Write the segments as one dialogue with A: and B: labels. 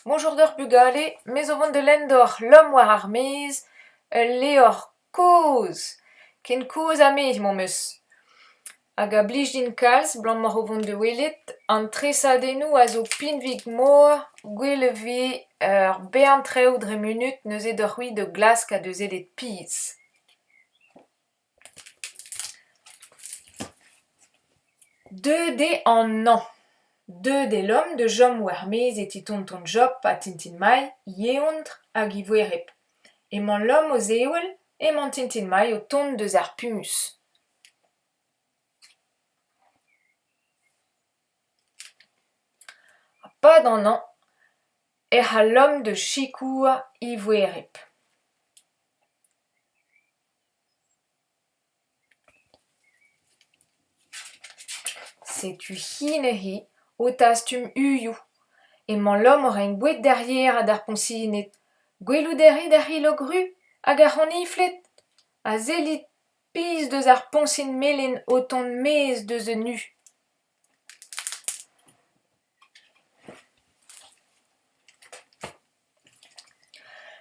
A: Bonjour deoc'h bugale, me zo 'vont da lenn deoc'h Lom war ar maez, ul levr kozh, ken kozh ha me memes. Hag a blij din kalz abalamour o vont da welet an tresadennoù a zo pinvik-mor, gwell e vez ur bern traoù dre munud neuze deoc'h-c'hwi da glask ha da sellet pizh. Deuet eo an hañv. Deuet eo Lom da chom war-maez e ti tonton Job ha tintin Mai, e eontr hag e voereb. Emañ Lom o sevel, emañ tintin Mai o tont eus ar puñs. E-pad an hañv ec'h a Lom da sikour e voereb. Setu-hi neuze o tastum uioù. Emañ Lom o reiñ boued d'ar yer ha d'ar poñsined. Gwelout a rit ar c'hilhog ruz hag ar c'honifled ? Ha sellit pizh deus ar poñsin melen o tont 'maez deus un u.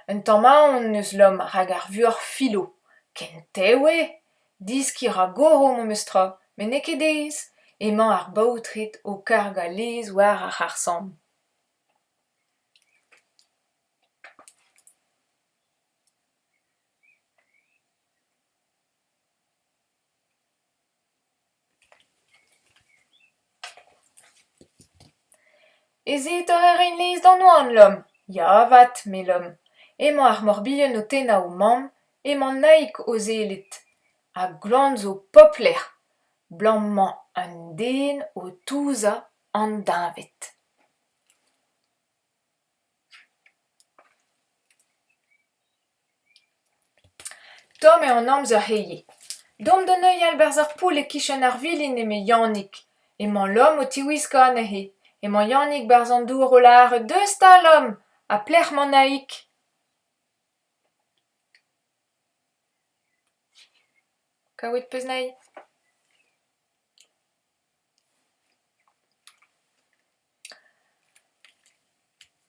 A: Un tamm aon 'neus Lom rak ar vuoc'h filo. Ken tev eo ! Deskiñ a ra goro memes tra met n'eo ket aes. Emañ ar baotred o kargañ laezh war ar c'harr-samm. Aezetoc'h eo reiñ laezh d'an oan, Lom ? Ya avat, eme Lom. Emañ ar moc'h bihan o tennañ o mamm, emañ Naig o sellet. Ha gloan zo pep lec'h, 'blam 'mañ un den o touzañ an deñved. Tomm eo an amzer hiziv. Deomp da neuial 'barzh ar poull e-kichen ar vilin eme Yannig. Emañ Lom o tiwiskañ anezhe. Emañ Yannig 'barzh an dour o lâret Deus 'ta Lom ! Ha pelec'h emañ Naig ? Kaouet 'peus anezhi ?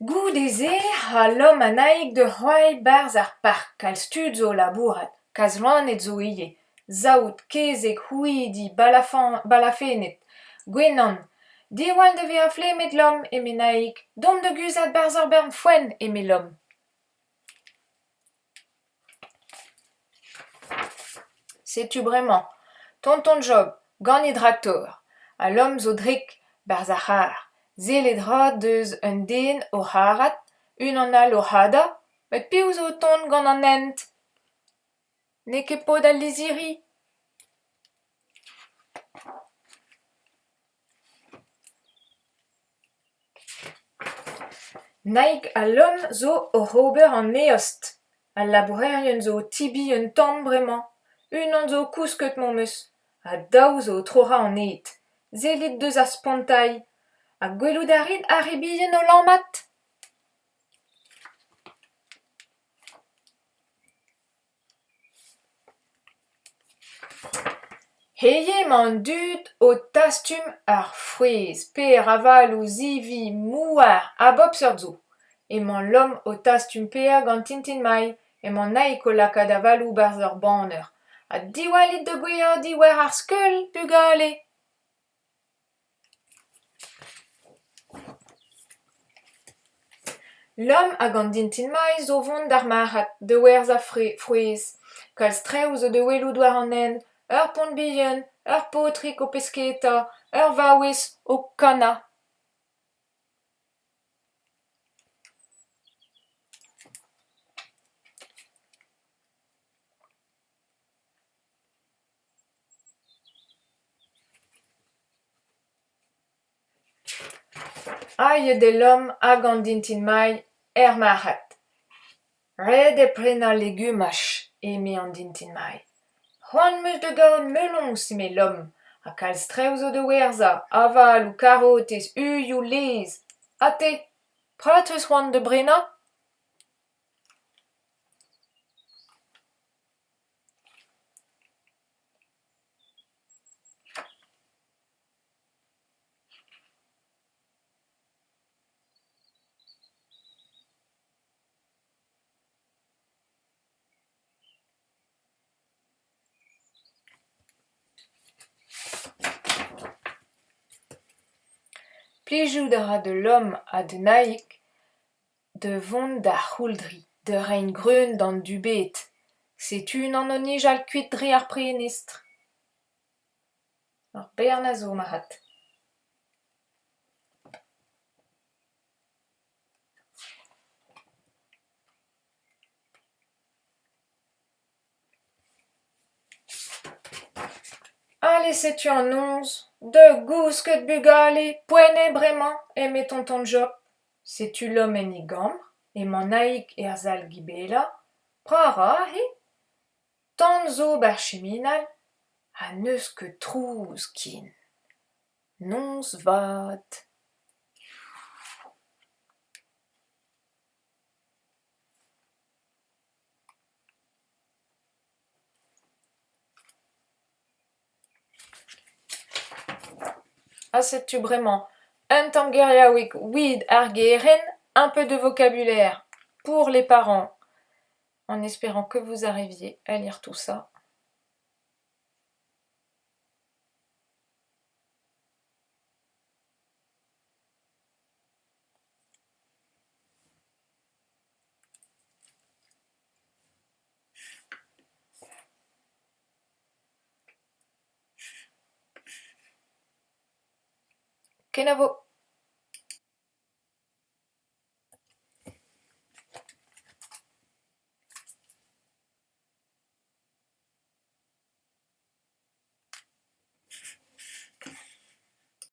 A: Goude-se 'ra Lom ha Naig da c'hoari 'barzh ar park. Kalz tud zo o labourat, kalz loened zo ivez, saout, kezeg, houidi, balafenned, gwenan. Diwall da vezañ flemmet Lom, eme Naig. Deomp da guzhat 'barzh ur bern foenn, eme Lom. Setu bremañ tonton Job gant e draktor ha Lom zo drek 'barzh ar c'harr. Sellet 'ra deus un den oc'h arat, unan all oc'h hadañ, met piv zo o tont gant an hent ? N'eo ket paotr al lizhiri ? Naig ha Lom zo oc'h ober an eost. Al labourerien zo o tebriñ un tamm bremañ. Unan zo o kousket memes ha daou zo o troc'hañ an ed. Sellit deus ar spontailh ! Ha gwelout a rit ar re bihan o lammat ? Hiziv emañ an dud o tastum ar frouezh, per, avaloù, sivi, mouar, a bep seurt zo. Emañ Lom o tastum per gant tintin Mai, emañ Naig o lakaat avaloù 'barzh ur baner. Ha diwallit da gouezhañ diwar ar skeul, bugale ! Lom hag an dintin Mai zo 'vont d'ar marc'had da werzhañ frouezh. Kalz traoù zo da welout war an hent, ur pont bihan, ur paotrig o pesketa, ur vaouez o kannañ. Aet eo Lom hag an dintin Mai er marc'had. Ret eo prenañ legumaj eme an dintin Mai. C'hoant 'm eus da gaout meloñs eme Lom ha kalz traoù zo da werzhañ, avaloù, karotez, uioù, laezh. Ha te, petra 'teus c'hoant da brenañ ? Plijout a ra da Lom ha da Naig da vont da c'houldriñ, da reiñ greun d'an dubed. Setu unan o nijal kuit dre ar prenestr. Ur bern a zo moarvat. Ale setu an noz, da gousket bugale, poent eo bremañ eme tonton Job. Setu Lom en e gambr, emañ Naig er sal-gibellañ, petra a ra aze ? Tan zo 'ba 'r chiminal ha n'eus ket trouz ken. Noz vat ! Ha setu bremañ un tamm geriaoueg evit ar gerent, un peu de vocabulaire pour les parents en espérant que vous arriviez à lire tout ça. Kenavo !